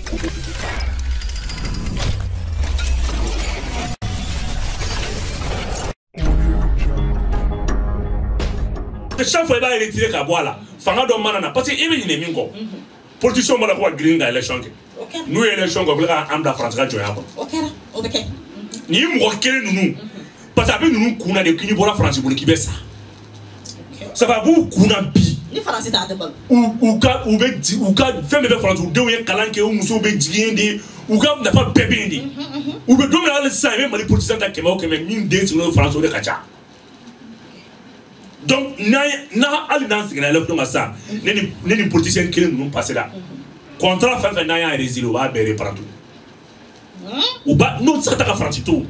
Chaque fois i b'a retirer ka bɔ a la, fanga dɔ mana na, parce que i bɛ ɲinɛ min kɔ, politicien b'a la ko ka girin ka élection kɛ. N'u ye élection kɛ, u bɛ tila k'an bila Faransi ka jɔnya kɔnɔ. O kɛra, o bɛ kɛ. Nin mɔgɔ kelen ninnu, parce que a bɛ ninnu kun na de, k'i bɔra Faransi bolo k'i bɛ sa. Ça va, a b'u kun na bi. Ni Faransi t'a tɛ balo. U ka u bɛ u ka fɛn bɛɛ bɛ Faransi, u denw ye kalan kɛ, u musow bɛ jigin yen de, u ka nafa bɛɛ bɛ yen de. U bɛ don min na hali sisan, i bɛ Mali politicien ta 100 o 100, min den sigilen don Faransi, o de ka ca. Donc n'a hali n'an seginna élection kan sisan, ne ni politicien kelen ninnu passé la, contrat fɛn fɛn n'an y'a résilier, u b'a bɛɛ reprendre. U b'a n'o tɛ se ka taa ka Faransi to.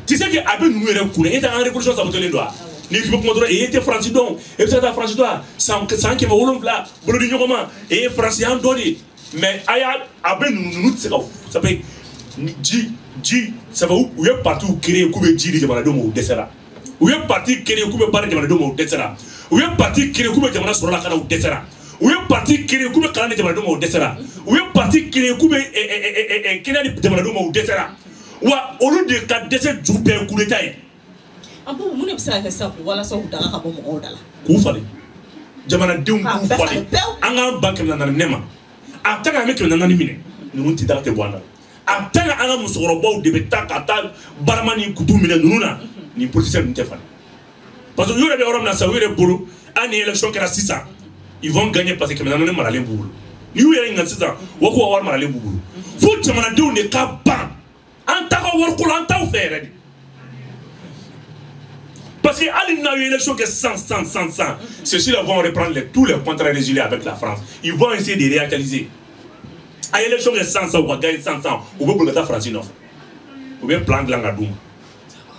Tu sais que a bɛ ninnu yɛrɛ kunna, e tɛ an ka révolution sabotelen don wa? N'i bɛ kuma dɔrɔn, e tɛ Faransi dɔn, e bɛ se ka taa Faransi dɔn wa? San 700 bolo di ɲɔgɔn ma, e ye Faransi y'an dɔ de ye. Mais a y'a a bɛ ninnu tɛ se ka, ça fait ji ça fait u ye parti créer k'u bɛ ji di jamanadenw ma, u dɛsɛra. U ye parti créer k'u bɛ baara jamanadenw ma, u dɛsɛra. U ye parti créer k'u bɛ jamana sɔrɔ la ka na, u dɛsɛra. U ye parti créer k'u bɛ kalan di jamanadenw ma, u dɛsɛra. U ye parti créer k'u bɛ kɛnɛya di jamanadenw ma, u dɛsɛra. Wa olu de ka dɛsɛ ju bɛɛ ye coup d'état ye. A bon, mun de bɛ se ka kɛ sisan walasa u daga ka bɔ mɔgɔw da la? K'u falen, jamanadenw k'u falen, an k'an ban 400 ne ma. A ta k'an bɛ 400 minɛ, ninnu tɛ daga tɛ bɔ an da. A ta k'an ka musokɔrɔbaw de bɛ taa ka taa barama ni kutu minɛ ninnu na. Nin politicien ninnu tɛ falen. Parce que u yɛrɛ bɛ yɔrɔ min na sisan, u yɛrɛ bolo, hali ni élection kɛra sisan, ils vont gagner parce que 400 maralen b'u bolo. N'i y'u yɛrɛ ɲininka sisan, u k'u ka wari maralen b'u bolo. Fo jamanadenw de ka ban an ta ka wariko la, an t'aw fɛ yɛrɛ de. Parce que hali n'aw ye élection kɛ 100, 100, 100, 100, ceux-ci là vont reprendre tous les contrats résiliés avec la France. Ils vont essayer de réactualiser. A ye élection kɛ 100, 100, u ka gagner 100, 100, u bɛ boli ka taa Faransi nɔfɛ. U bɛ plan dilan ka d'u ma.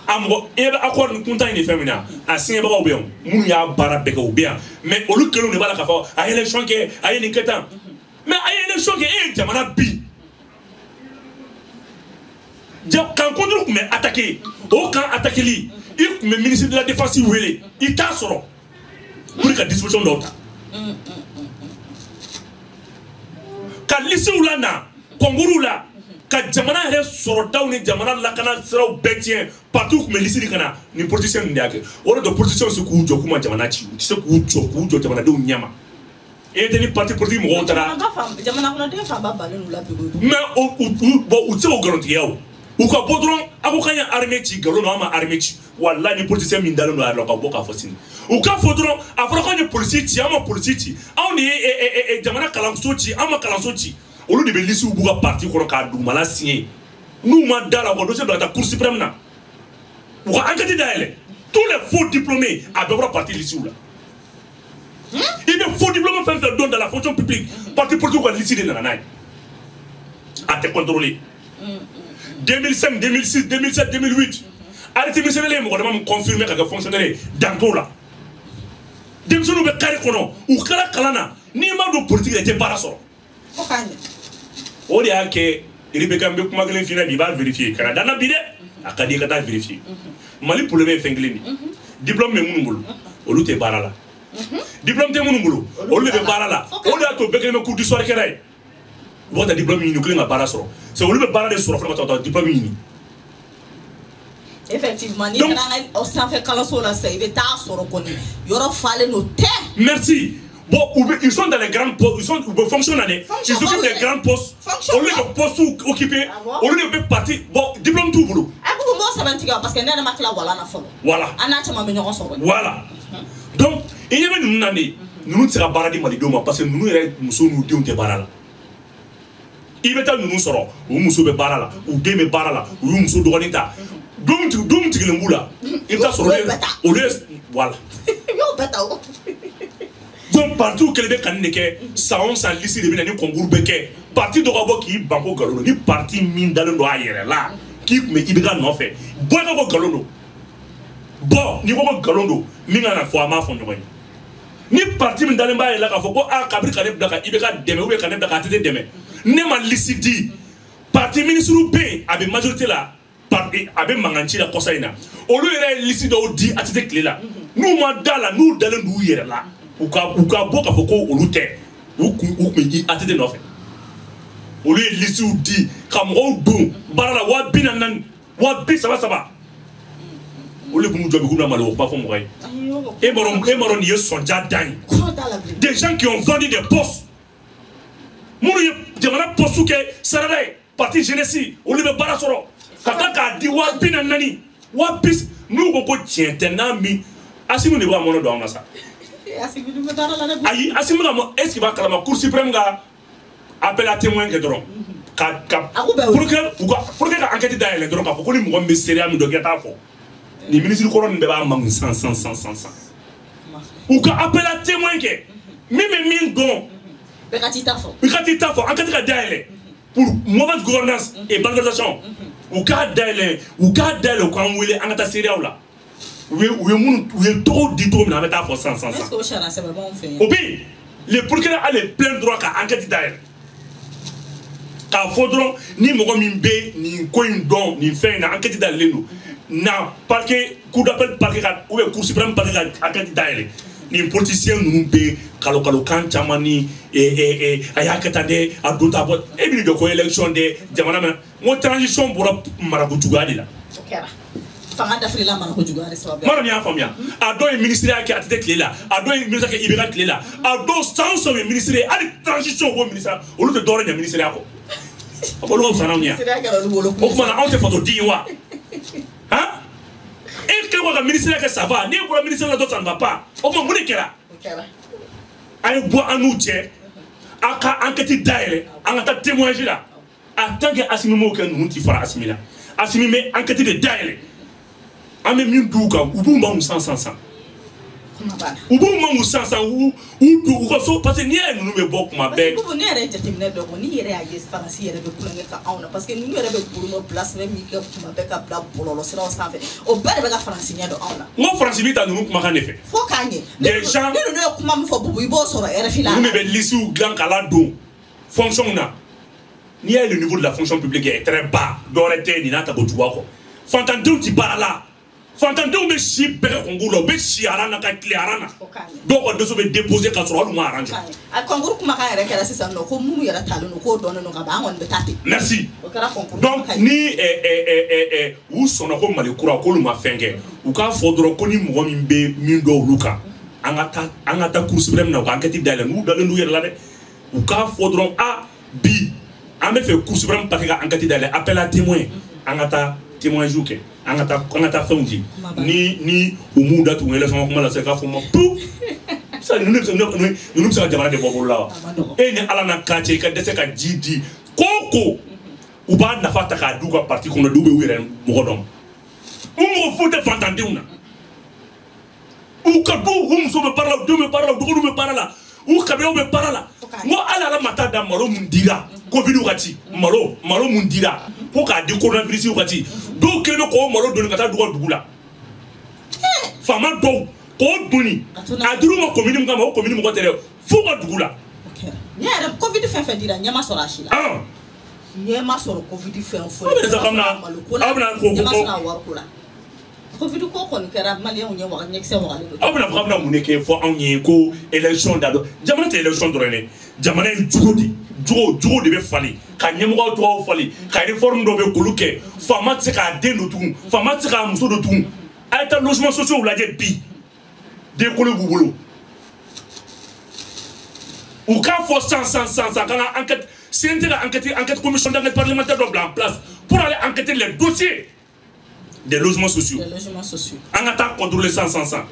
A mɔgɔ e bɛ accord ni kuntan in de fɛn min na, a signébagaw bɛ yan, minnu y'a baara bɛɛ kɛ, u bɛ yan, mais olu kelenw de b'a la k'a fɔ a ye élection kɛ, a ye nin kɛ tan. Mais a ye élection kɛ, e ye jamana bin. Camp contre tun bɛ attaqué, o camp attaquéli, i tun bɛ ministre de la défense wele, i t'a sɔrɔ pour ka disposition dɔw ta. Ka listew la na, concours la, ka jamana yɛrɛ sɔrɔdaw ni jamana lakana siraw bɛɛ tiɲɛ, parti tun bɛ liste di ka na, nin politicien ninnu de y'a kɛ. O de don politiciens se k'u jɔ k'u ma jamana ci, u tɛ se k'u jɔ jamanadenw ɲɛma. E tɛ ni parti politique mɔgɔw taara. Jamana kɔnɔden fanba balen n'u la bi. Mais bon, u tɛ se k'o nkalontigiya o. U ka bɔ dɔrɔn, a ko k'an ye armée ci, nkalon don, an ma armée ci. Walahi ni politicien min dalen don a yɛrɛ la, u ka bɔ k'a fɔ sini. U k'a fɔ dɔrɔn, a fɔra k'an ye polisi ci, an ma polisi ci. Anw de ye jamana kalanso ci, an ma kalanso ci. Olu de bɛ lisiw b'u ka parti kɔnɔ k'a dugumala signé. N'u ma da la, u ka dossier bila ka taa cour suprême na. U ka enquête dayɛlɛ. Tous les faux diplômés, a bɛɛ bɔra parti lisiw la. I bɛ faux diplômé fɛn fɛn don dans la fonction publique, parti politique ka liste de nana n'a ye. A tɛ contrôler. 2005, 2006, 2007, 2008. Arrêté misɛnnin ye mɔgɔ dama min confirmé ka kɛ fonctionnaire ye, dan t'o la. Denmisɛnninw bɛ carré kɔnɔ, u kɛra kalan na, n'i ma don politique la, i tɛ baara sɔrɔ. O de y'a kɛ Rebecca, n bɛ kuma kelen f'i ɲɛna bi, i b'a vérifier, kana da n na bi dɛ, a ka di i ka taa vérifier. Mali problème ye fɛn kelen de ye. Diplôme bɛ minnu bolo, olu tɛ baara la. Diplôme tɛ minnu bolo, olu de bɛ baara la. O de y'a to bɛɛ kelen bɛ cours du soir kɛra ye. U bɛ taa diplôme ɲini, u kelen ka baara sɔrɔ. C'est olu bɛ baara de sɔrɔ fɔlɔ ka taa diplôme ɲini. Effectivement, n'i taara an ka sanfɛ kalanso la sisan, i bɛ taa sɔrɔ kɔni yɔrɔ falen don tɛ. Merci. Bon, ils sont dans les grandes postes, ils sont au fonctionnaire, ils occupent les grandes postes. Au lieu de postes occupés, au lieu de partir, bon, diplôme tout boulot. Ah, vous moi ça va parce que n'est ma tila wala na fɔlɔ. Voilà. An n'a caman bɛ ɲɔgɔn sɔrɔ. Voilà. Donc, il y avait ninnu na de, ninnu tɛ se ka baara di malidenw ma parce que ninnu yɛrɛ muso n'u denw tɛ baara la. I bɛ taa ninnu sɔrɔ, u muso bɛ baara la, u den bɛ baara la, u y'u muso dɔgɔnin ta. Don tigɛlen b'u la. I bɛ taa sɔrɔ olu ye voilà. Y'o bɛɛ ta o. Donc parti kelen bɛ ka nin de kɛ, san o san liste de bɛ na ni concours bɛ kɛ. Parti dɔ ka bɔ k'i ban ko nkalon don, ni parti min dalen don a yɛrɛ la k'i tun bɛ IBK nɔfɛ, bɔ i ka ko nkalon don. Bɔ n'i ko ko nkalon don, min ka na fɔ an b'a fɔ ɲɔgɔn ye. Ni parti min dalen b'a yɛrɛ la k'a fɔ ko aa kabiri ka ne bila ka IBK dɛmɛ ou bien ka ne bila ka ATT dɛmɛ, ne ma liste di. Parti ministre bɛ yen, a bɛ majorité la, a bɛ mankan ci la kɔsa in na. Olu yɛrɛ ye liste dɔw di ATT tile la. N'u ma da la, n'u dalen d'u yɛrɛ la, u ka bɔ k'a fɔ ko olu tɛ, u kun bɛ ATT nɔfɛ. Olu ye listew di ka mɔgɔw don baara la 44 30 saba. Olu kun jɔ bi k'u bɛna malo o kuma fɔ mɔgɔ ye. E m'a dɔn nin ye sɔnja dan ye. Des gens qui ont vendu des postes. Minnu ye jamana poste kɛ sarada ye parti jeunesse olu bɛ baara sɔrɔ ka taa k'a di 44 20 n'u ko ko tiɲɛ tɛ n'a min Assimi de b'a mɔnɔ don anw na sa. Ayi Assimi ka mɔ est ce que b'a kalama Cour suprême ka appel à témoin kɛ dɔrɔn ka procureur u ka procureur ka enquête dayɛlɛ dɔrɔn k'a fɔ ko ni mɔgɔ min bɛ seereya min dɔn k'i ka taa fɔ nin ministre kɔrɔ nin bɛɛ b'a mangun san san san san san u ka appel à témoin kɛ min bɛ min dɔn bɛɛ ka t'i ta fɔ i ka t'i ta fɔ enquête ka dayɛlɛ pour mauvaise gouvernance et malversation u k'a dayɛlɛ u k'a dayɛlɛ u k'an wele an ka taa seereyaw la u ye minnu u ye tɔgɔw di cogo min na an bɛ taa fɔ san san san. Est ce que o sariya sɛbɛn b'anw fɛ yen? O bɛ yen le procureur a le plein droit ka enquête dayɛlɛ k'a fɔ dɔrɔn ni mɔgɔ min bɛ nin ko in dɔn nin fɛn in na enquête dayɛlɛlen don na parquet cour d'appel parquet ka ou bien cour suprême parquet ka enquête dayɛlɛ nin politicien ninnu bɛ kalo kalo kan caman ni a y'a kɛ tan dɛ a don ta bɔ e b'i jɔ ko élection dɛ jamana min n ko transition bɔra marako juguya de la. O kɛra fanga dafirila marako juguya de sababu. N b'a dɔn n'i y'a faamuya a dɔw ye ministre kɛ ATT tile la a dɔw ye ministre kɛ IBK tile la a dɔw san o san ye ministre ye hali transition ko ministre olu tɛ dɔwɛrɛ ɲɛ ministre ya kɔ a ko olu ka fisa n'anw ye o tuma na anw tɛ faso den ye wa han e kɛlen kɔ ka ministre kɛ ça va n'e bɔra ministre la dɔrɔn ça ne va pas o tuma mun de kɛra a ye bɔ an n'u cɛ a ka enquête dayɛlɛ an ka taa témoignage la en tant que Assimi m'o kɛ ninnu ti fara Assimi la Assimi bɛ enquête de dayɛlɛ an bɛ min d'u kan u b'u mangu san san san u b'u mangu san san u don u ka so parce que n'i y'a ye ninnu bɛ bɔ kuma bɛɛ. Parce que ne yɛrɛ ye jateminɛ dɔ kɛ n'i yɛrɛ y'a ye Faransi yɛrɛ bɛ kulonkɛ ka anw na parce que ninnu yɛrɛ bɛ bolonɔ bila sɛbɛn min kɛ kuma bɛɛ ka bila bɔlɔlɔ siraw sanfɛ o bɛɛ de bɛ ka Faransi ɲɛ dɔn anw na. N ko Faransi bɛ ta ninnu kumakan de fɛ. Fo k'a ɲɛ. Ni ninnu ye kuma min fɔ Bubu i b'o sɔrɔ RFI la. Ninnu de bɛ listew dilan k'a ladon fonction na n'i y'a ye le niveau de la fonction publique est très bas dɔwɛrɛ tɛ nin n'a ta ko juguya kɔ fantandenw ti baara la. Fantandenw bɛ si bɛɛ kɛ concours la u bɛ si aran na ka tile aran na dɔw ka dossier bɛ déposer ka sɔrɔ hali u ma arranger. A concours kumakan yɛrɛ kɛra sisan nɔ ko minnu yɛrɛ talen don k'o dɔnnen don ka ban an kɔni bɛ taa ten. Merci. O kɛra concours. Donc ni u sɔnna ko Mali kura k'olu ma fɛn kɛ u k'a fɔ dɔrɔn ko ni mɔgɔ min bɛ min dɔn olu kan an ka taa cour suprême na u ka enquête dayɛlɛ n'u dalen d'u yɛrɛ la dɛ u k'a fɔ dɔrɔn a bi an bɛ fɛ cour suprême parquet ka enquête dayɛlɛ appel à témoin an ka taa témoignage kɛ. An ka taa fɛnw di ni u m'u da tugun élection kuma la sisan k'a fɔ ma pu sisan ninnu bɛ se ka jamana de bɔ bolo la wa e ni Ala na kan cɛ i ka dɛsɛ ka ji di ko o ko u b'a nafa ta k'a d'u ka parti kɔnɔ d'u bɛ u yɛrɛ mɔgɔ dɔn u mɔgɔ foyi tɛ fantandenw na u ka du u muso bɛ baara la u denw bɛ baara la u dɔgɔninw bɛ baara la u kabilaw bɛ baara la n ko hali Ala ma taa da malo mun dira Covid wagati malo mun dira ko k'a di coronavirus wagati dɔw kɛlen bɛ k'o malo doni ka taa dugu ka dugu la faama dɔw k'o doni a dir'u ma commune min kama o commune mɔgɔ tɛ dɛ f'u ka dugu la. Ne yɛrɛ Covid fɛn fɛn dira ɲɛ ma sɔrɔ a si la. Ɲɛ ma sɔrɔ Covid fɛn foyi. Aw bɛna sa k'aw bɛna ko ɲɛ ma sɔrɔ a wariko la. Covid ko kɔni kɛra maliyɛnw ɲɛ waga ɲɛkisɛ wagalen don. Aw bɛna fɔ k'aw bɛna mun de kɛ fɔ anw ye ko élection da dɔn jamana tɛ élection dɔrɔn ye dɛ jamana ye jogo de jogo de bɛ falen ka ɲɛmɔgɔw tɔgɔw falen ka réforme dɔ bɛ k'olu kɛ faama tɛ se k'a den don tugun faama tɛ se k'a muso don tugun a ye taa logement sociaux lajɛ bi denkolo b'u bolo u k'a fɔ san san san san k'an ka enquête CNT ka enquête commission d'enquête parlementaire dɔ bila en place pour aller enquêter les dossiers des logements sociaux. Des logements sociaux. An ka taa contrôler san san san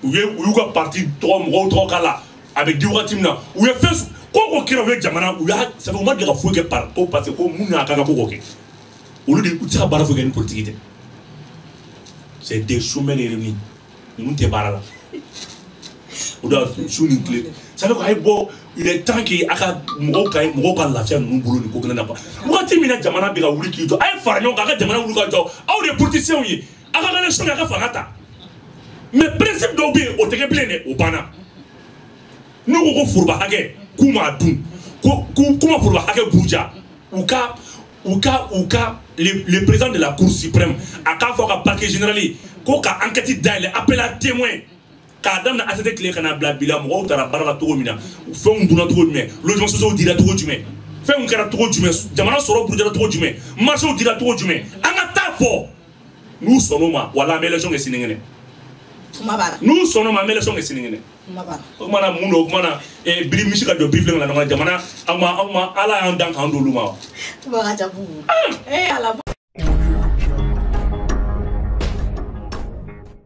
u y'u ka parti tɔgɔ mɔgɔw tɔgɔ k'a la a bɛ di wagati min na u ye fɛn ko ko kɛra u ye jamana u y'a sabu u ma deli ka foyi kɛ par ko parce que ko mun n'a ka kan ko k'o kɛ olu de u tɛ se ka baara foyi kɛ ni politique tɛ c'est des chômeurs réunis ninnu tɛ baara la o de y'a to su ni tile ça fait que a ye bɔ il est temps que a ka mɔgɔw ka lafiya ninnu bolo nin ko kelen na quoi wagati min na jamana bɛ ka wuli k'i jɔ a ye fara ɲɔgɔn kan a ka jamana wuli ka jɔ aw de ye politiciens ye a ka élection kɛ a ka fanga ta mais principe dɔw bɛ yen o tɛ kɛ bilen dɛ o banna n'u ko ko foroba hakɛ k'u m'a dun k'u ma foroba hakɛ buruja u ka le président de la cour suprême a k'a fɔ ka parquet général ye ko ka enquête dayɛlɛ appel à témoin k'a daminɛ ATT tile ka na bila bi la mɔgɔw taara baara la cogo min na fɛnw dunna cogo jumɛn logement sociaux dira cogo jumɛn Fɛnw kɛra cogo jumɛn, jamana sɔrɔ burujara cogo jumɛn, marchéw dira cogo jumɛn, an ka taa fɔ. N'u sɔnn'o ma, wala an bɛ élection kɛ sinikɛnɛ. Kuma b'a la. N'u sɔnn'o ma, an bɛ élection kɛ sinikɛnɛ. Kuma b'a la. O kumana mun don, o kumana biri misi ka jɔ biri filɛ ka na jamana, an ma Ala y'an dan k'an d'olu ma wa. Kuma ka ca Bubu. Ala.